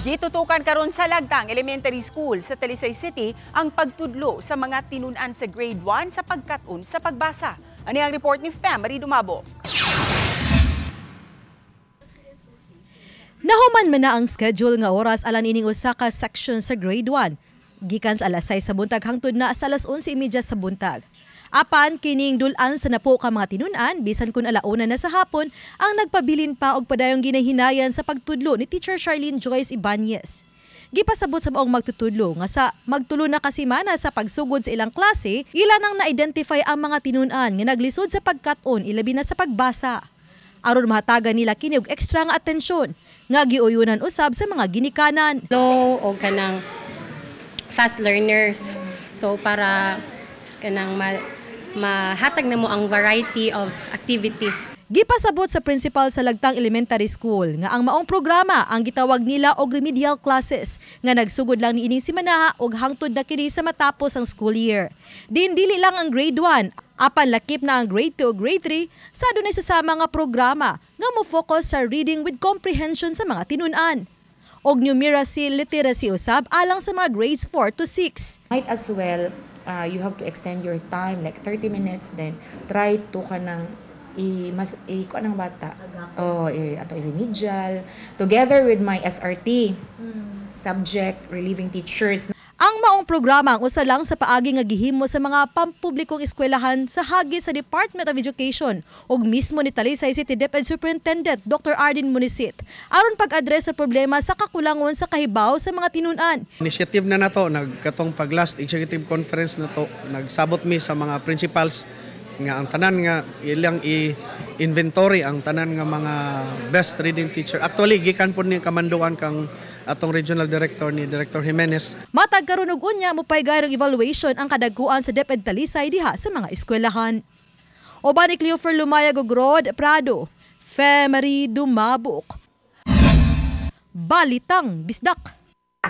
Gitutukan karon sa Lagtang Elementary School sa Talisay City ang pagtudlo sa mga tinunan sa grade 1 sa pagkat-on sa pagbasa. Ani ang report ni Femary Dumabo. Nahuman man na ang schedule nga oras alang ining usa ka section sa grade 1. Gikan sa alas 6 sa buntag hangtod na sa alas 11:30 sa buntag. Apan kining dul-an sa napo ka mga tinunan bisan kun alauna na sa hapon ang nagpabilin pa og padayong ginahinayan sa pagtudlo ni Teacher Charlene Joyce Ibanez. Gipasabot sa maong magtutudlo nga sa magtulo na ka semana sa pagsugod sa ilang klase, ila nang na-identify ang mga tinunan nga naglisod sa pagkat-on ilabi na sa pagbasa. Aron mahatagan nila kini og ekstra nga atensyon nga giuyunan usab sa mga ginikanan. Slow o kanang fast learners. So para kanang mahatag na mo ang variety of activities. Gipasabot sa principal sa Lagtang Elementary School nga ang maong programa ang gitawag nila og remedial classes nga nagsugod lang niining simanaha og hangtod na kini sa matapos ang school year. Din dili lang ang grade 1, apan lakip na ang grade 2 ug grade 3 sa adunay susama nga programa nga mo-focus sa reading with comprehension sa mga tinun-an. Og numeracy literacy usab alang sa mga grades 4 to 6. Might as well you have to extend your time like 30 minutes, then try to kanang i mas i kuan ang bata. Oh, i ato i-remedial together with my SRT subject relieving teachers. Ang maong programa ang usa lang sa paagi nga gihimo sa mga pampublikong eskwelahan sa hagi sa Department of Education ug mismo ni Talisay City DepEd Superintendent Dr. Ardin Munisit aron pag-address sa problema sa kakulangon sa kahibaw sa mga tinun-an. Initiative na nato nagkatong pag last executive conference na to, nagsabot mi sa mga principals nga ang tanan nga ilang i-inventory ang tanan nga mga best reading teacher. Actually, gikan po ni kamanduan kang atong regional director ni Director Jimenez. Matag karon og unya mopaygayon og evaluation ang kadagkuan sa DepEd Talisay diha sa mga eskwelahan. Uban ni Cleofer Lumayag ug Rod Prado, Femary Dumabok. Balitang Bisdak.